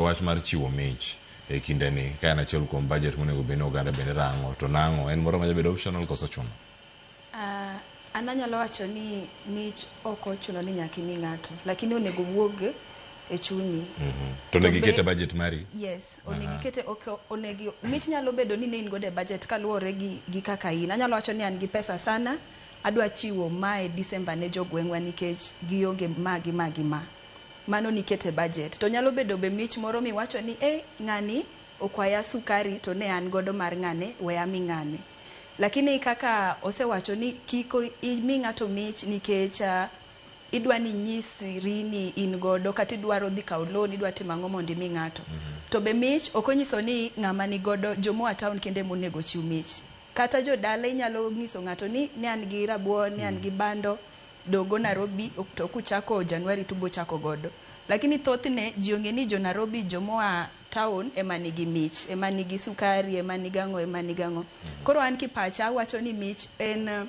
Wach mar chiwo mich e kindeni ka en achiel kuom budget monego bed ni oganda bende rango to nang'o en moro majabedo optional koso chuno? An anyalo wacho ni mich ok ochuno ni nyaka imi ng'ato, lakini onego wuog e chunyi. To onego ikete budget mari? Yes, onego ikete, ok onego mich nyalo bedo ni ne in godo e budget kaluwore gi kaka in. Anyalo wacho ni an gi pesa sana, adwa chiwo mae December ne jogweng'wa nikech gionge ma gi ma gi ma. Mano nikete budget. To nyalo bedo be mich moro miwacho ni ng'ani okwaya sukari to ne an godo mar ng'ane, we ami ng'ane. Lakini kaka osewacho ni kik imi ng'ato mich nikech idwa ni inyisri ni in godo kata idwaro dhi kawo loan, idwa timo ang'o mondo imi ng'ato. To be mich ok onyiso ni ng'ama nigodo jomoa town kende monego chiw mich. Kata jodala inyalo nyiso ng'ato ni ne an gi rabuon, ne an gi bando, dogo Nairobi to kuchako Januari to ubo chako godo. Lakini thothne ji ong'e ni jo Nairobi jomoa town ema nigi mich, ema nigi sukari, ema nigi ang'o, ema nigi ang'o. Koro an kipacha awacho ni mich en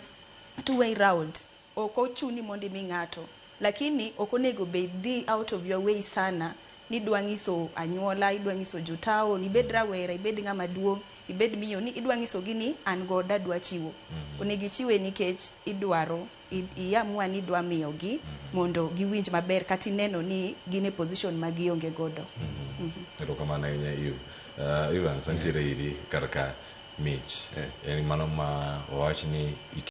two way round. Ok ochuni mondo imi ng'ato. Lakini ok onego be idhi out of your way sana ni idwa nyiso anyuola, idwa nyiso jo town, ibed rawera, ibed ng'ama duong', ibed miyo ni idwa nyisogi ni an godo adwa chiwo. Onego ichiwe nikech idwaro iamua ni idwa miyogi mondo giwinj maber kata ineno ni gin e position ma gionge godo. Erokamano ahinya Eve. Evans, antiere iri kar ka mich. En mano ma wawach ni